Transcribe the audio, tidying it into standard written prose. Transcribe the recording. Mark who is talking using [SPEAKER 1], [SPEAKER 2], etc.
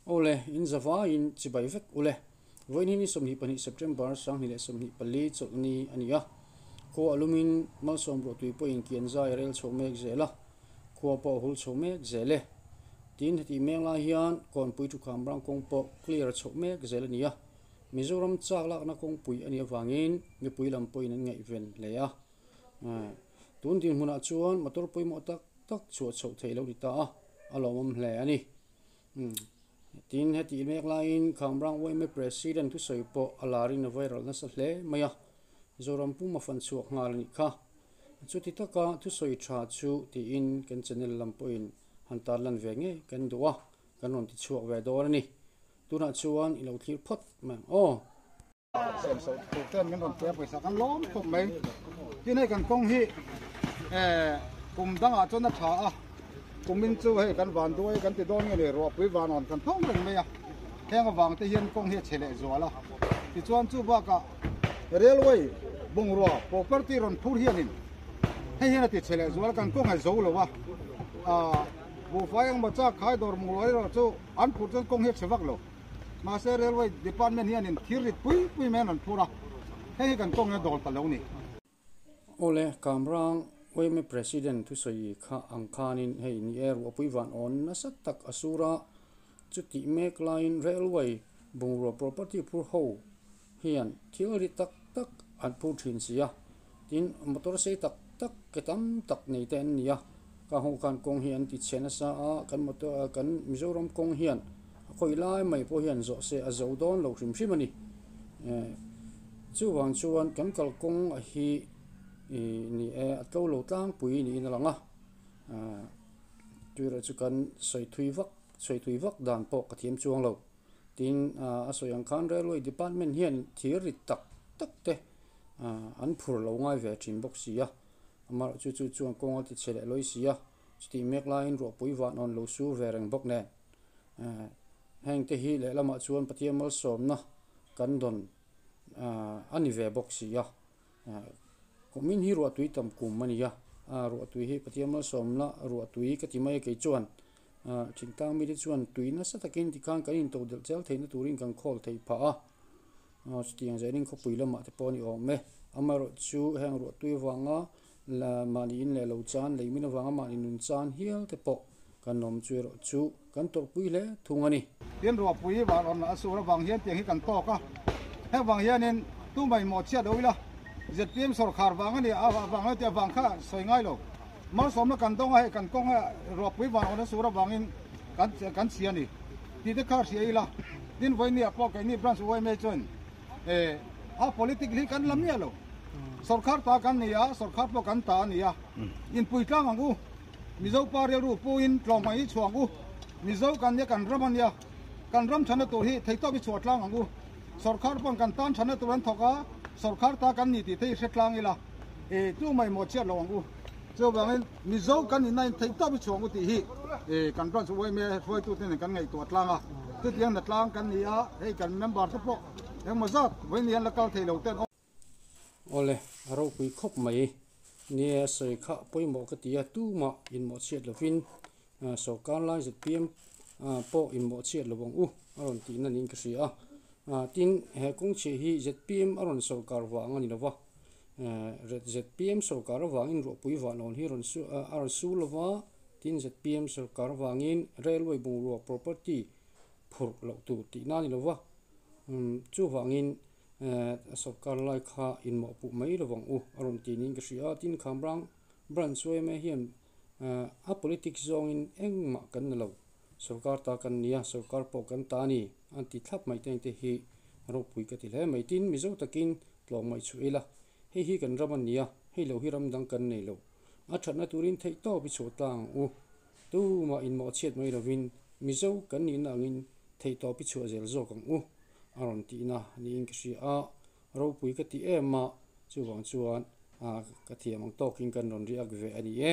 [SPEAKER 1] Awle, in zavaiin chibai vek ule. Vawiin hi ni 22 September 2024 chawlhni a ni a. Khua a lumin malsawm ruahtui pawhin kian zai a rel chho mek zel a, khua pawh a hul chho mek zel e. Tin, hetih meng lai hian Kawnpui Thukham rang kawng pawh clear chhoh mek zel a ni a. Mizoram chak lakna kawngpui a nih avangin mipui lam pawhin an ngaihven hle a. Tun dinhmunah chuan motor pawimawh tak tak chhuah chhoh theih lo ti ta a, a lawmawm hle a ni. Tin, hetih mek laiin Khamrang yma President thusawi pawh a larin a viral nasa hle mai a, Zoram pum a fan chhuak nghal a nih kha. Chuti taka thusawi tha chu tiin kan channel lam pawhin han tarlan ve ngei kan duh a, kan rawn tichhuak ve dawn a ni. Tunah chuan i lo thlir phawt mai ang aw.
[SPEAKER 2] Sem so tur ten min rawn pe a pawisa kan lawm khawp mai tin hei kan kawng hi eh kum dangah chuan a tha a kumin chu hei kan van duai kan ti dawn nge ni ruahpui van rawn kan thawng reng mai a heng avang te hian kawng hi a chhe leh zual a tichuan chu bakah railway bungrua property rawn phur hianin hei hian a ti chhe leh zual a kan kawng a zo lo a ah buhfai engmaw chak khai dawr bungrua erawh chu an phur chuan kawng hi a chhe vak lo. Mahse Railway Department hianin thir rit pui pui mai an rawn phur a, hei hi kan kawng hi a dawl ta lo ni.
[SPEAKER 1] Awle, Kamrang yma President thusawi kha ang khanin hei ni e, ruahpui van awn nasa tak a sur a, chutih mek laiin Railway bungrua property phur ho hian thil ri tak tak an phur thin si a, tin motor sei tak tak ke tam tak nei te an ni a, ka hmuh khan kawng hi an ti chhe nasa a, kan motor kan Mizoram kawng hian a khawi lai mai pawh hian zawh se a zo dawn lo hrim hrim a ni. Chuvang chuan kan kalkawng a hi ih ni e a tlo lo tlangpui niin a lang a, tuirah chu kan sawi thui vak sawi thui vak dan pawh ka thiam chuang lo. Tin, a sawi ang khan Railway Department hian thir rit tak tak te an phur lo ngai ve thin bawk si a, amaherawh chu chu chuan kawng a ti chhe leh lawi si a, chutih mek laiin ruahpui van awn lo sur ve reng bawk nen. Heng te hi lehlamah chuan Pathian malsawmna kan dawn a ni ve bawk si a, kumin hi ruahtui tam kum a ni a, ruahtui hi Pathian malsawmna ruahtui ka ti mai a kei chuan Thingtlang mite chuan tui nasa takin tikhan kan into delh zel theihna turin kan khawl thei phah a, chutiang zelin khawpui lamah te pawh a ni awm e. Amaherawh chu heng ruahtui avanga mahni in leh lo chan, lei min avanga mahni nun chan hial te pawh kan awm chu erawh chu kan tawrhpui hle thung a ni.
[SPEAKER 2] Tin, ruahpui vah rawn a sur avang hian tiang hi kan tawk a, heng vang hianin tumah in mawhchhiat lo ila, zpm sawrkhar vang a ni a, vang lo tih avang kha sawi ngai lo. Malsawmna kan dawng a, hei kan kawng a ruahpui van awna sur avangin kan kan chhia a ni tih te kha hria ila. Tin, vawinia pawh keini branch yma chuan eh a politic hi kan la miah lo. Sawrkhar ta kan ni a, sawrkhar pawh kan ta a ni a. Inpui tlang ang u, Mizo pa rilru puin tlawmngaih hi chhuah ang u. Mizo kan nia kan ram a nia, kan ram thana tur hi theihtawp hi chhuah tlang ang u. Sawrkhar pawn kan tan thana tur an thawk a, sawrkhar ta kan ni tih te hi hre tlang ila. E tu mai maw chiat lo ang u. Chuvangin Mizo kan inna in theih tawp i chhuang u tih hi e kan branch yma hruaitu te nen kan ngaihtuah tlang a. Chutiang na tlang kan ni a, hei kan member te pawh engmaw zat vawiin hian la kal thei lo ten aw.
[SPEAKER 1] Awle, a ropui khawp mai. Nia sawi kha pawimawh ka ti a, tumah inmawhchhiat lovin sawrkar lai zpm pawh inmawhchhiat lo ang u a rawn tihna niin ka hria a. Tin, he kawngchhiah hi zpm a rawn sawrkar vang a ni lo va, zpm sawrkar avangin ruahpui vahnawn hi a rawn su lo va, tin zpm sawrkar avangin railway bungrua property phurh loh tur tihna a ni lo va. Chuvangin sawrkar lai kha inmawhpuh mai lovang u a rawn ti niin ka hria a, tin Khamrang branch yma hian a politics zawngin engmah kan na lo, sawrkar ta kan nia, sawrkar pawh kan ta a ni an ti thlap mai te te hi ropui ka ti hle mai. Tin, Mizo takin tlawm ngaihchhuah ila, hei hi kan ram a nia, hei lo hi ram dang kan nei lo. A thatna turin theih tawp i chhuah tlang ang u. Tumah inmawhchhiat mai lovin Mizo kan nihna angin theih tawp i chhuah zel zawk ang u a rawn tihna niin ka hria a, ropui ka ti em a, chuvang chuan ka thiam ang tawkin kan rawn riak ve a ni e.